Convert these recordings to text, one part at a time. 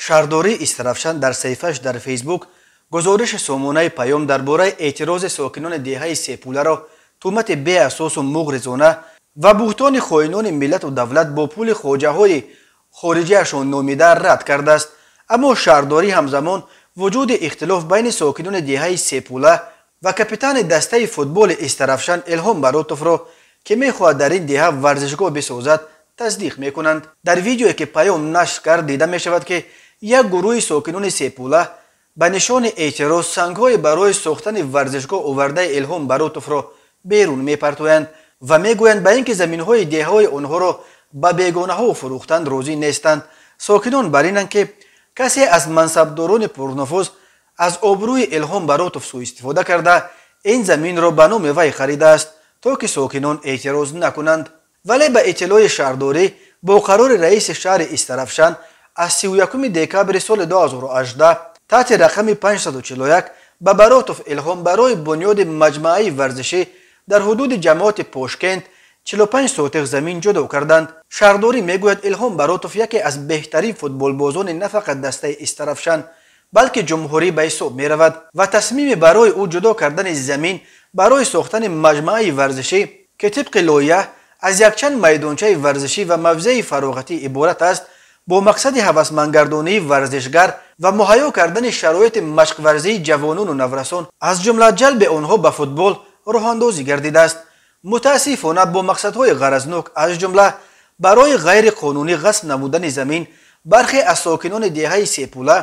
Шаҳрдории Истаравшан дар саҳифааш дар Фейсбук гузориши сомонаи Паём дар бораи эътирози сокинони деҳаи Сепуларо туҳмати беасосу муғризона ва буҳтони хоинони миллату давлат бо пули хоҷаҳои хориҷиашон номида рад кардааст. Аммо шаҳрдорӣ ҳамзамон вуҷуди ихтилоф байни сокинони деҳаи Сепула ва капитани дастаи футболи Истаравшан Илҳом Баротовро, ки мехоҳад дар ин деҳа варзишгоҳ бисозад, тасдиқ мекунанд. Дар видеое, ки Паём нашр кард, дида мешавад, ки як гурӯҳи сокинони Сепула ба нишони эътироз сангҳои барои сохтани варзишгоҳ овардаи Илҳом Баротовро берун мепартоянд ва мегӯянд, ба ин ки заминҳои деҳаҳои онҳоро ба бегонаҳо фурӯхтанд, розӣ нестанд. Сокинон бар инанд, ки касе аз мансабдорони пурнуфуз аз обрӯи Илҳом Баротов сӯистифода карда, ин заминро ба номи вай харидааст, то ки сокинон эътироз накунанд. Вале ба иттилои шаҳрдорӣ, бо қарори раиси шаҳри Истаравшан аз 31 декабри соли 2018 таҳти рақами 541 ба Баротов Илҳом барои бунёди маҷмӯаи варзишӣ дар ҳудуди ҷамоати Пошкент 45 сотих замин ҷудо карданд. Шаҳрдорӣ мегӯяд, Илҳом Баротов яке аз беҳтарин футболбозони на фақат дастаи Истаравшан, балки ҷумҳурӣ ба ҳисоб меравад ва тасмими барои ӯ ҷудо кардани замин барои сохтани маҷмӯаи варзишӣ, ки тибқи лоиҳа аз якчанд майдончаи варзишӣ ва мавзеи фароғатӣ иборат аст, бо мақсади ҳавасмандгардонии варзишгар ва муҳайё кардани шароити машқварзии ҷавонону наврасон, аз ҷумла ҷалби онҳо ба футбол, роҳандозӣ гардидааст. Мутаассифона, бо мақсадҳои ғаразнок, аз ҷумла барои ғайриқонунӣ ғасб намудани замин, бархе аз сокинони деҳаи Сепула,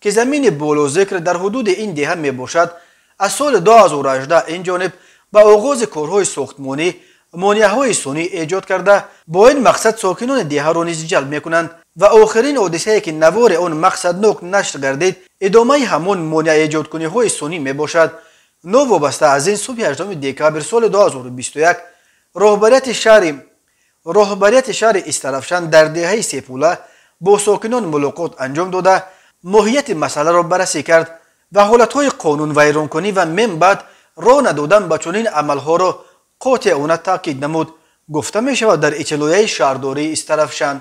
ки замини болозикр дар ҳудуди ин деҳа мебошад, аз соли 2018 ин ҷониб ба оғози корҳои сохтмонӣ монеаҳои сунъӣ эҷод карда, бо ин мақсад сокинони деҳаро низ ҷалб мекунанд. Ва охирин ҳодисае, ки навори он мақсаднок нашр гардид, идомаи ҳамон монеаэҷодкуниҳои сунъӣ мебошад. Новобаста аз ин, субҳи 8 декабр соли 2021 роҳбарияти шаҳри Истаравшан дар деҳаи Сепула бо сокинон мулоқот анҷом дода, моҳияти масъаларо баррасӣ кард ва ҳолатҳои қонунвайронкунӣ ва минбаъд роҳ надодан ба чунин амалҳоро қотеона таъкид намуд, гуфта мешавад дар иттилоияи шаҳрдории Истаравшан.